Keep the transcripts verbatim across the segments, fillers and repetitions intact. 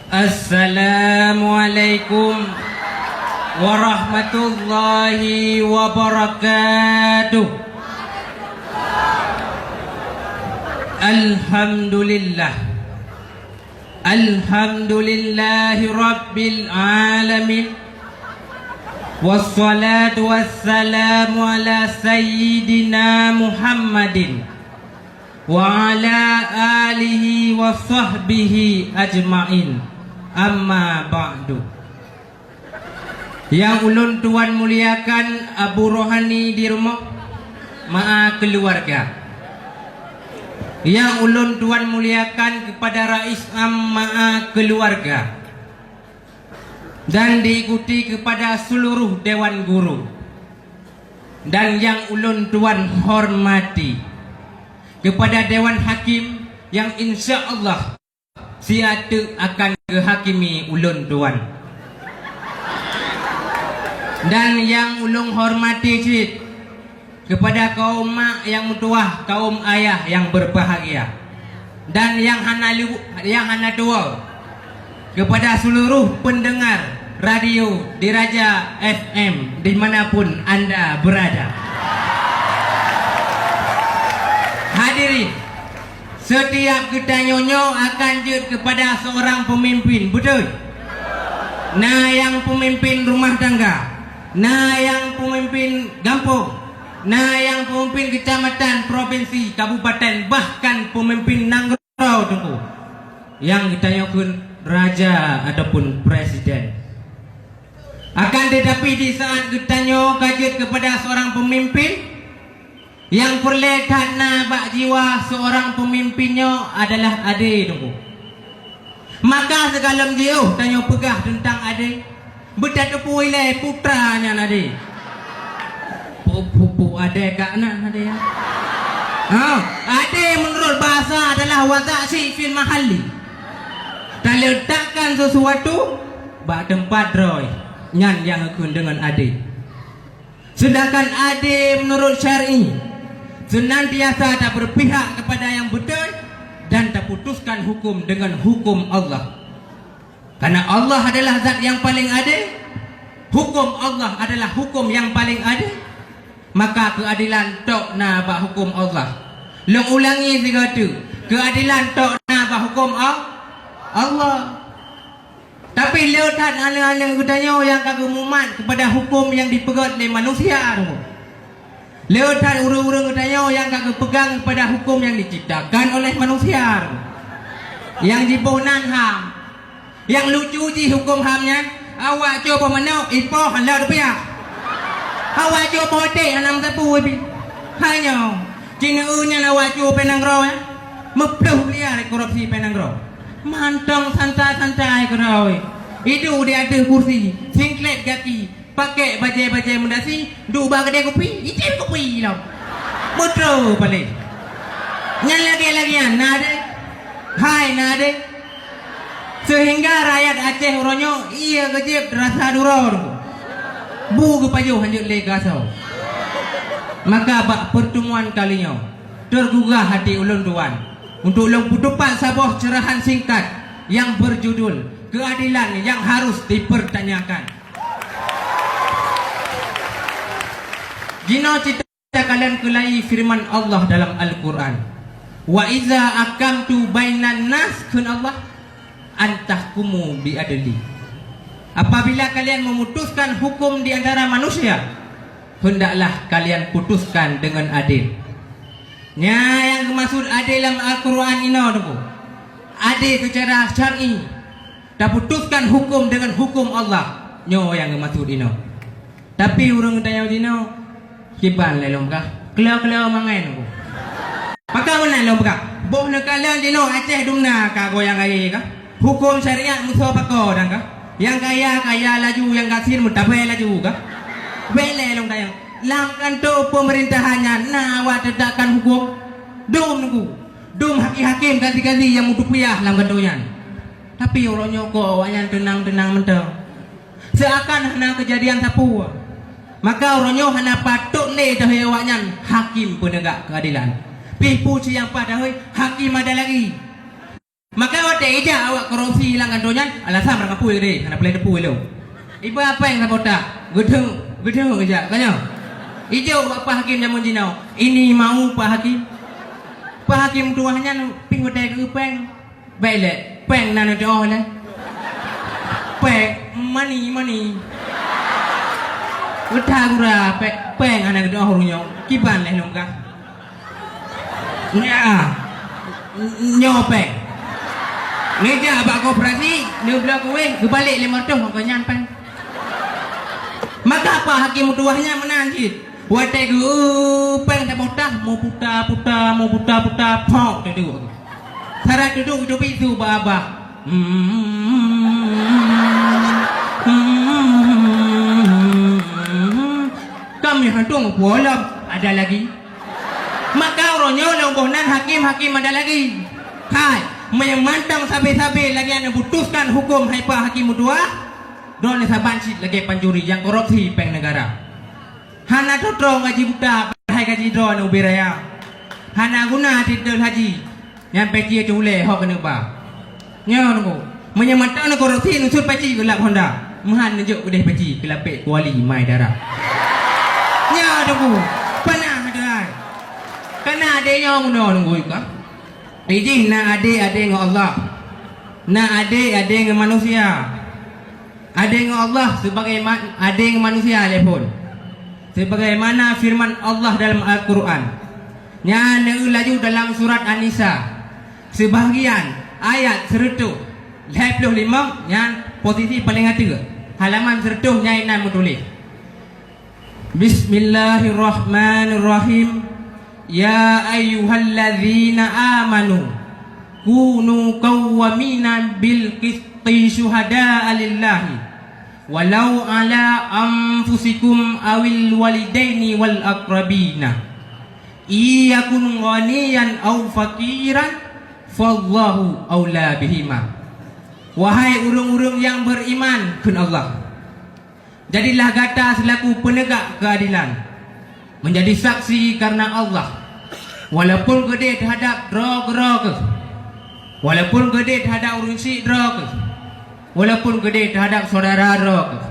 Assalamualaikum warahmatullahi wabarakatuh. Alhamdulillah. Alhamdulillahi rabbil alamin. Wassalatu wassalamu ala sayyidina Muhammadin wa ala alihi wa sahbihi ajma'in. Amma ba'du. Nyang ulôn tuan muliakan Abu Rohani di rumoh, ma'a keuluwarga. Nyang ulôn tuan muliakan keupada Rais Am ma'a keuluwarga. Dan diikuti keupada seuluruh dewan guru. Dan nyang ulôn tuan hormati keupada dewan hakim nyang insya Allah siat teuk akan geuhakimi ulôn tuan. Dan nyang ulôn hormati cit keupada kaum mak nyang meutuwah, kaum ayah nyang beubahgia, dan nyang hana lu-, nyang hana tuwoe, keupada seuluruh peundeungar radio Diraja F M di mana pun anda beurada. Hadirin, seutiap geutanyoe nyoe akan jeuet keupada seurang peumimpin, beutôi? Na nyang peumimpin rumoh tangga, na nyang peumimpin gampông, na nyang peumimpin keucamatan, propinsi, kabupaten, bahkan peumimpin nanggroe, Teungku, nyang geutanyoe kheun raja ataupun presiden. Akan teutapi, di saat geutanyoe ka jeuet keupada seurang peumimpin, nyang peureulée that na bak jiwa seurang peumimpin nyoe adalah adé, Teungku. Maka sigohlom jiôh tanyoe peugah teuntang adé, beutateupeue ilée peue treuk nyan adé. Pu-, pu-, pu-, adé kak nan adé, ya. Ha, adé meunurot bahasa adalah wadha' syai' fil mahalli. Taleutakkan sesuatu bak teumpat droe, nyan nyang geukheun deungon adé. Seudangkan adé meunurot syar'i, seunantiasa tabeurpihak keupada nyang beutôi dan taputuskan huköm deungon huköm Allah. Karena Allah adalah zat nyang paleng adé, huköm Allah adalah huköm nyang paleng adé, maka keuadelan tok na bak huköm Allah. Lôn ulangi sigoe teuk, keuadelan tok na bak huköm Al-, Allah. Tapi le that aneuëk-aneuëk geutanyoe nyang ka geumumat keupada huköm nyang dipeugét lé manusia nyoe. Le that ureuëng-ureuëng geutanyoe nyang ka geupeugang keupada huköm nyang diciptakan oleh manusia nyoe. Nyang jiboh nan ham. Nyang lucu jih huköm ham nyan, awak cue boh manok, ipoh hana teupiah. Awak cue boh até hana meusapeue pih. Hai nyoe, jihnyan awak cue péng nanggroe, eh? Meuploh miliar korupsi péng nanggroe. Mantong santai-santai keudroe. Iduek di ateueh kursi, singklét gaki, pakék bajée-bajée meudasi, duek bak keudè kupi, item kupi lom. Beutôi paléh. Nyan lagée-lagée nyan, na deh? Hai, na deh? Seuhingga rakyat Aceh uroe nyoe ié geujieb rasa duroe. Bu geupajoh hanjeuet lé gasoe. Maka bak peurteumuan kali nyoe, teugugah hati ulôn tuan untuk lôn peutupat saboh ceurahan singkat nyang beujudul Keuadelan Nyang Harôh Dipeurtanyakan. Jinoe cit- Kalon keulai feureuman Allah dalam Al-Qur'an, "Wa iza hakamtum bainan nas," kheun Allah, "an tahkumu bil adli." Apabila kalian memutuskan hukum di antara manusia, hendaklah kalian putuskan dengan adil. Nyan nyang geumaksud adil lam Al-Qur'an inoe, Teungku. Adil seucara syar'i. Taputuskan huköm deungon huköm Allah, nyoe nyang geumaksud inoe. Tapi ureuëng tanyoe jinoe, kiban lé lôn peugah, kleu-kleu mangai nunggu. Pakon meunan lôn peugah, boh neukalon jinoe Aceh dum na ka goyang aye ka. Huköm syariat musoh pakoe dan ka. Nyang kaya, kaya laju, nyang gasien meutabé laju ka. Bék lé lôn tanyong, lam kantô peumeurintahan nyan na awak teutapkan huköm? Dum nunggu. Dum hakim-hakim, kazi-kazi nyang meutupiah lam kantô nyan. Tapi uroe nyoe kok awaknyan teunang-teunang mantong, seuakan hana keujadian sapeue. Maka uroe nyoe hana patot lé dahôi awaknyan hakim peunegak keuadelan. Pih peue nyang paih dahôi hakim ada lagi. Maka watèe ijak awak korupsi lam kantô nyan, alasan barangkapeue deh, hana peureulèe teupeu lom. Iba péng saboh tak, geudeueng, geudeueng ijak, ka nyoe. Ijok bak Pak Hakim jameun jinoe, "Ini mau, Pak Hakim." Pak Hakim tuah nyan pih watèe geu péng. Bèk lé, péng na neuteu'oh lé. Péng, money, money. Geuda gura, péng, péng hana geuteu'oh ureueng nyoe. Kiban lé lôn peugah. Nya, nyoe péng. Neujak bak koperasi, neubloe kueh, geubalek limong reutôh, maka nyan péng. Maka Pak Hakim meutuah nyan meunan cit. Watèe geu péng saboh tah, meuputa-puta, meuputa-puta, phok teuduek. Sarat teuduek, teubiet su bak babah. Kami hantu ngeupulom, ada lagi. Maka uroe nyoe lôn boh nan hakim-hakim ada lagi. Hai, meunyoe mantong sabe-sabe lagèe nyan neuputuskan huköm hai Pak Hakim meutuah, droeneuh saban cit lagèe pancuri nyang korupsi péng neugara. Hana troh-troh gaji buta, padahai gaji droeneuh ubé raya. Hana guna titel haji, nyan peci teuh ulèe ho keuneuk ba. Nyoe nunggu. Meunyoe mantong neukorupsi, neusut peci geulap Honda. Meuhan neujok keudeh peci, keulapèk kuali mai dara. Nyoe nunggu. Panah meutuai. Kana adé nyoe meunoe nunggu ikam. Ijih na adé-adé ngon Allah. Na adé-adé ngon manusia. Adé ngon Allah sebagaimana adé ngon manusia lé phon. Sebagaimana firman Allah dalam Al-Qur'an. Nyan neueu laju dalam surat An-Nisa. Sebahagian ayat seureutôh lhèe ploh limong nyan posisi paleng ateueh. Halaman seureutôh nyan inan meutuléh. Bismillahirrahmanirrahim. Ya ayyuhalladzina amanu kunu qawwamina bil qisti syuhada'a lillahi walau ala anfusikum awil walidaini wal aqrabina. Iyakun ghaniyan aw faqiran fallahu aula bihima. Wahai ureuëng-ureuëng nyang beriman, kheun Allah, jadilah gata seulaku peunegak keuadilan, meunjadi saksi kareuna Allah, walaupun geude teuhadab droe keudroe keuh, walaupun geude teuhadab ureuëng syik droe keuh, walaupun geude teuhadab syedara droe keuh.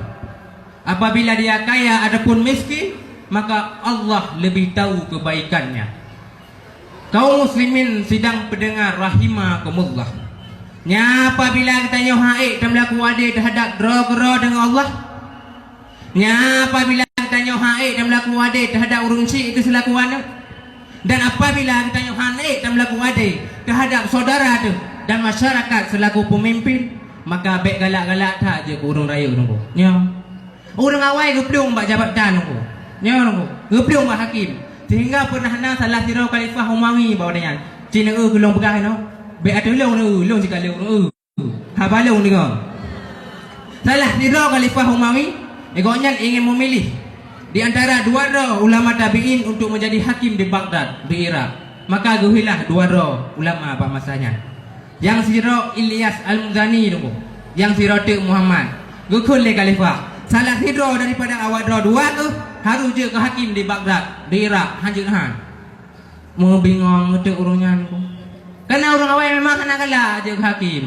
Apabila dia kaya ataupun miskin, maka Allah lebih tahu kebaikannya. Kaum muslimin sidang peudeungoe rahimakumullah. Nyan apabila geutanyoe han ék tameulaku ade teuhadab droe keudroe deungon Allah? Nyan apabila geutanyoe han ék tameulaku ade teuhadab ureuëng syik keuh seulaku aneuëk? Dan apabila geutanyoe han ék tameulaku ade teuhadab syedara teuh dan masyarakat seulaku peumimpin, maka bék galak-galak that jeuet keu ureuëng rayeuk nunggu. Nyoe. Ureuëng awai geuplueng bak jabatan nunggu. Nyoe nunggu. Geuplueng bak hakim. Sehingga pernah na salah sidroe khalifah Umawi bak watée nyan. Cit neueu keu lôn peugah inoe. Bék ateueh lôn neueu, lôn sikalon ureuëng eu. Haba lôn deungoe. Salah sidroe khalifah Umawi, gobnyan ingin memilih di antara dua droe ulama tabi'in untuk menjadi hakim di Baghdad, di Irak. Maka geuhilah dua droe ulama bak masa nyan. Nyang sidroe Ilyas Al-Muzani nunggu. Nyang sidroe teuk Muhammad. Geukheun lé khalifah, salah sidroe daripada awak droe dua teuh harôh jeuet keu hakim di Baghdad, di Irak, hanjeuet han. Meubingong teuk ureuëng nyan nunggu. Kareuna ureuëng awai memang hana galak jeuet keu hakim.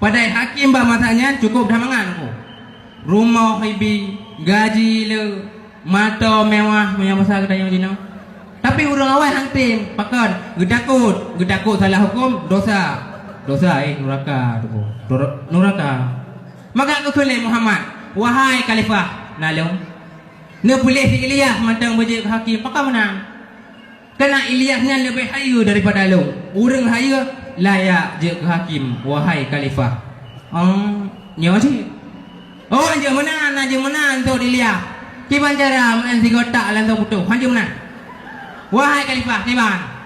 Padahai hakim bak masa nyan cukup that mangat nunggu. Rumoh ibi, gaji le, moto mewah, meunyoe basa geutanyoe jinoe. Tapi ureuëng awai han tem, pakon? Geutakot, geutakot salah huköm, dosa. Dosa, eh, nuraka tu. Nuraka. Maka geukheun lé Muhammad, "Wahai khalifah, na lôn. Neupiléh si Ilyas mantong beujeuet keu hakim, pakon meunan?" Kareuna Ilyas nyan leubeh hayeue daripada lôn. Ureuëng hayeue layak jeuet keu hakim, wahai khalifah. Oh, nyoe cit. Oh, hanjeuet meunan, hanjeuet meunan, sot Ilyas. Kiban cara meu'en sigoe tak langsong putôh. Hanjeuet meunan. Wahai khalifah, kiban.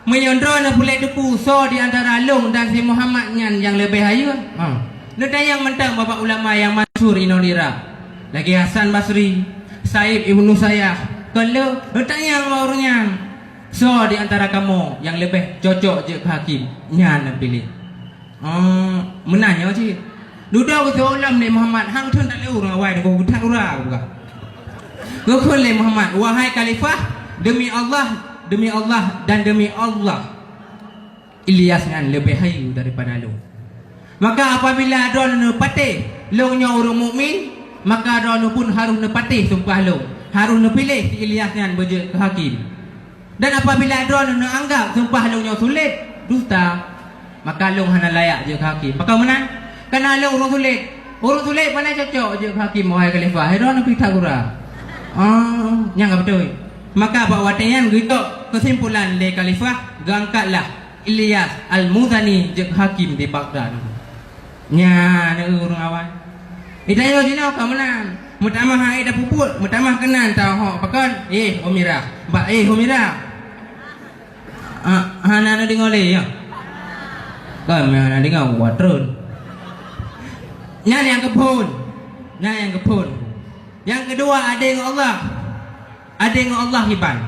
Meunyoe droeneuh peureulée teupeu soe di antara lôn dan si Muhammad nyan nyang leubeh hayeue, ha, neutanyong mantong bak ulama nyang masyhur inoe di Irak. Lagée Hasan Basri, Said Ibnu Musayyab, kon lé, neutanyong bak ureuëng nyan, "Soe di antara kamoe nyang leubeh cocok jeuet keu hakim?" Nyan neupiléh. Oh, meunan nyoe cit. Dudoe geuseulom lé Muhammad, han geutheun that lé ureuëng awai, geutak ura geupeugah. Geukheun lé Muhammad, "Wahai khalifah, demi Allah, demi Allah, dan demi Allah." Ilyas nyan leubeh hayeue daripada lôn. Maka apabila droeneuh neupatéh lôn nyoe ureuëng mukmin, maka droeneuh pun harôh neupatéh sumpah lôn, harôh neupiléh si Ilyas nyan beujeuet keu hakém. Dan apabila droeneuh neuanggab sumpah lôn nyoe sulet, dusta, maka lôn hana layak jeuet keu hakém. Pakon meunan? Kareuna lôn ureuëng sulet. Ureuëng sulet mana cocok jeuet keu hakém, wahai khalifah? Hai droeneuh pih that gura. Ah, nyang ka beutôi. Maka bak watée nyan geutôk keusimpulan lé khalifah, geuangkatlah Ilyas Al-Muzani jeuet keu hakém di Baghdad. Nyan ureuëng awai. Di tanyoe jinoe ka meunan. Meutamah hai tapubuet, meutamah keunan tahok pakon, "Eh, Umirah." Bak, "Eh, Umirah." Ah, hana neudeungoe lé, ya? Kan hana deungoe, watreun. Nyan nyang keuphon. Nyan nyang keuphon. Nyang keudua, adé ngon Allah. Adé ngon Allah iban.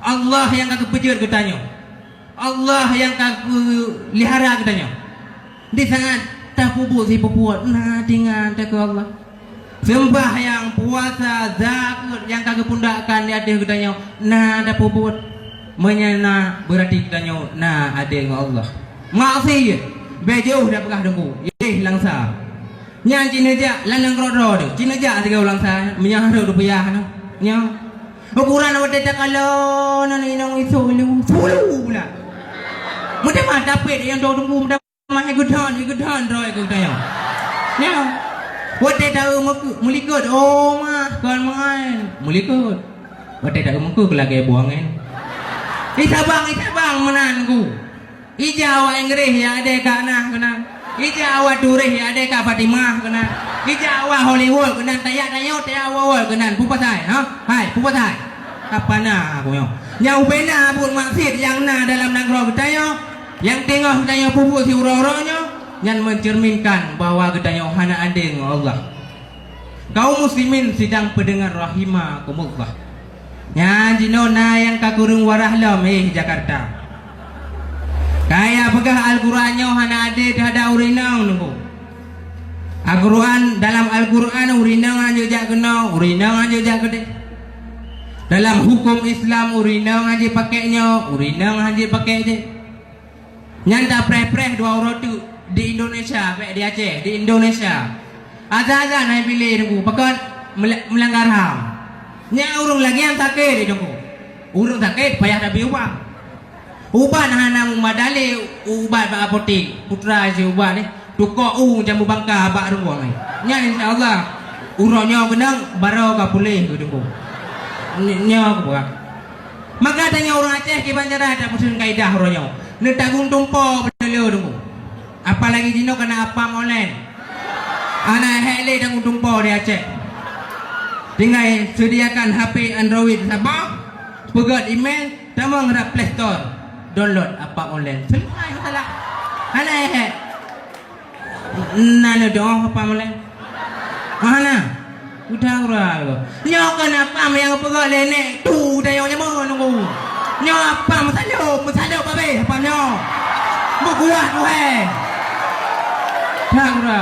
Allah nyang ka geupeujeuet geutanyoe. Allah nyang ka peulihara geutanyoe. Di saat tapubuet sipubuet, na teuingat takheun Allah. Seumbahyang, puasa, zakeuet nyang ka geupundakkan di ateueh geutanyoe, na tapubuet. Meunyoe na, beurati geutanyoe na adé ngon Allah. Maksiet, bék jiôh tapeugah deungon, yeh langsa. Nyan ci neujak lam nanggroe droe teuh, ci neujak sigoe langsa, meunyoe hareuem rupiah nyoe. Nyoe. Ukuran watée takalon, nyoe inong isuk ilong, sepuluh pula. Meuteumah tapet nyang dua teungku, meuteumah igeudon, igeudon droe keu geutanyoe. Nyoe. Watée taeu meuke-, meulikot, oh mah, kon meu'en. Meulikot. Watée taeu meuke lagée buangen. Isabang, isabang meunan ku. Ija awak Inggréh ya adé ka Anah keunan. Ija awak Turéh ya adé ka Fatimah keunan. Ija awak Hollywood keunan, tajak tanyoe, tajak awak keunan. Peue pasai, ha? Hai, peue pasai? Apa na aku nyoe? Nyang ubena buet maksiet nyang na dalam nanggroe geutanyoe, nyang teungoh geutanyoe pubuet siuroe-uroe nyoe, nyan mencerminkan bahwa geutanyoe hana adé ngon Allah. Kaum muslimin sidang peudeungoe rahimakumullah. Nyan jinoe na nyang ka kureueng waras lom, eh, Jakarta. Kaya peugah Al-Quran nyoe hana adé teuhadab ureuëng inong nunggu. Al-Quran, dalam Al-Quran ureuëng inong hana jak keunoe, ureuëng inong hana jak keudeh. Dalam huköm Islam ureuëng inong hana jipakée nyoe, ureuëng inong hana jipakée jih. Nyan tapreh-preh dua uroe teuk di Indonesia, bék di Aceh, di Indonesia. Azan-azan hai bilé nunggu, pakon mel-, meulanggar ham. Nyan ureuëng lagée nyan sakét di toko. Ureuëng sakét payah tabi ubat. Ubat hana meumadali ubat bak apotek. Putra si ubat ni, tukok u jamu bangka bak ruwong ni. Nyan insya Allah uroe nyoe keunong baroe ka puléh keu toko. Ny-, nyoe keubah. Maka tanyoe ureuëng Aceh kiban cara tapeuseun kaidah uroe nyoe. Neutagung tumpo beutôi lé deungoe. Apalagi jinoe kana apam online. Hana hék lé tagung tumpo di Aceh. Tinggai sediakan H P Android saboh, peugét email, tamong rab Play Store, download apam online. Selesai masalah. Hana hék. Na neudoh apa mulai? Ah, na. Udah ura lo. Nyoe kan apam nyang peugah lé nek tu dayong nyaman nunggu. Nyoe apam meusalop, meusalop babeh apam nyoe. Beukuah tu hai. Dah ura.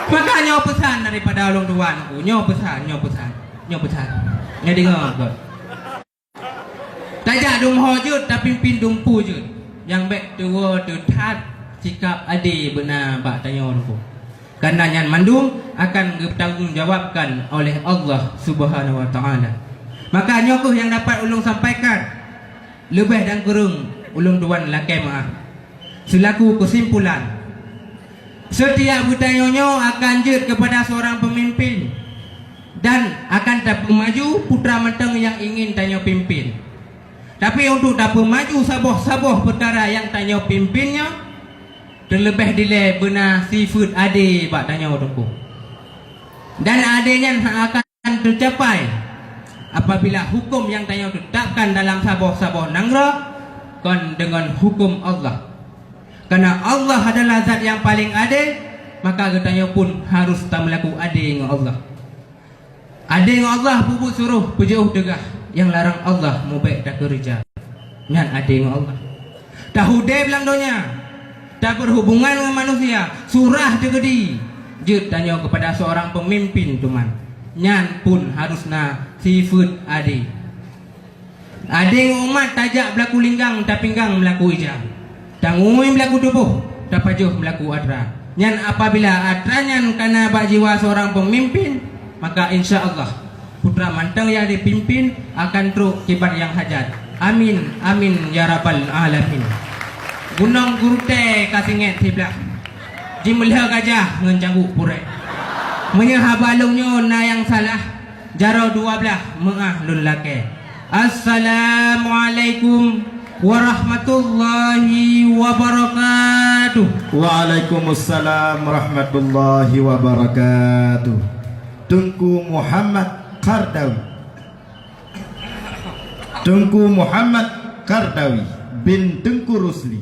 Maka nyoe pesan daripada ulôn tuan ku. Nyoe pesan, nyoe pesan, nyoe pesan. Nyoe dengar beutôi. Tajak dum ho jeuet, tapimpin dum peue jeuet. Nyang bék tuwoe teuthat sikab adé beuna bak tanyoe Teungku. Kareuna nyan mandum akan geutanggong jawabkan oleh Allah Subhanahu wa Ta'ala. Maka nyoe kheueh nyang dapat ulôn sampaikan. Leubeh dan kureueng ulôn tuan lakée meu'ah. Seulaku keusimpulan, Setiap geutanyoe nyoe akan jeuet keupada seurang peumimpin dan akan tapeumaju putra mantong nyang ingin tanyoe pimpin. Tapi untuk tapeumaju saboh-saboh peukara nyang tanyoe pimpin nyoe, teuleubeh dilée beuna sifeuet adé bak tanyoe Teungku. Dan adé nyan akan teucapai apabila huköm nyang tanyoe teutapkan dalam saboh-saboh nanggroe kon deungon huköm Allah. Kareuna Allah adalah zat nyang paleng adé, maka geutanyoe pun harôh tameulaku adé ngon Allah. Adé ngon Allah peubuet suroh, peujiôh teugah, nyang larang Allah mubék takeureuja. Nyan adé ngon Allah. Taudeb lam donya, tabeurhubungan ngon manusia, surah teugeudi, jeuet tanyoe keupada seurang peumimpin teuma. Nyan pun harôh na sifeuet adé. Adoe ngon umat tajak beulaku linggang, tapinggang meulaku ija. Tangui meulaku tuboh, tapajoh meulaku atra. Nyan apabila atra nyan kana bak jiwa seurang peumimpin, maka insya Allah putra mantong nyang jipimpin akan trok kiban nyang hajat. Amin, amin ya rabbal alamin. Gunong Geurutée ka singét siblah, jimeulheueh gajah ngon cangguek purék. Meunyoe haba lôn nyoe na nyang salah, jaroe dua blaih meuáh lôn lakée. Assalamualaikum warahmatullahi wabarakatuh. Waalaikumsalam warahmatullahi wabarakatuh. Teungku Muhammad Qardawi. Teungku Muhammad Qardawi bin Teungku Rusli.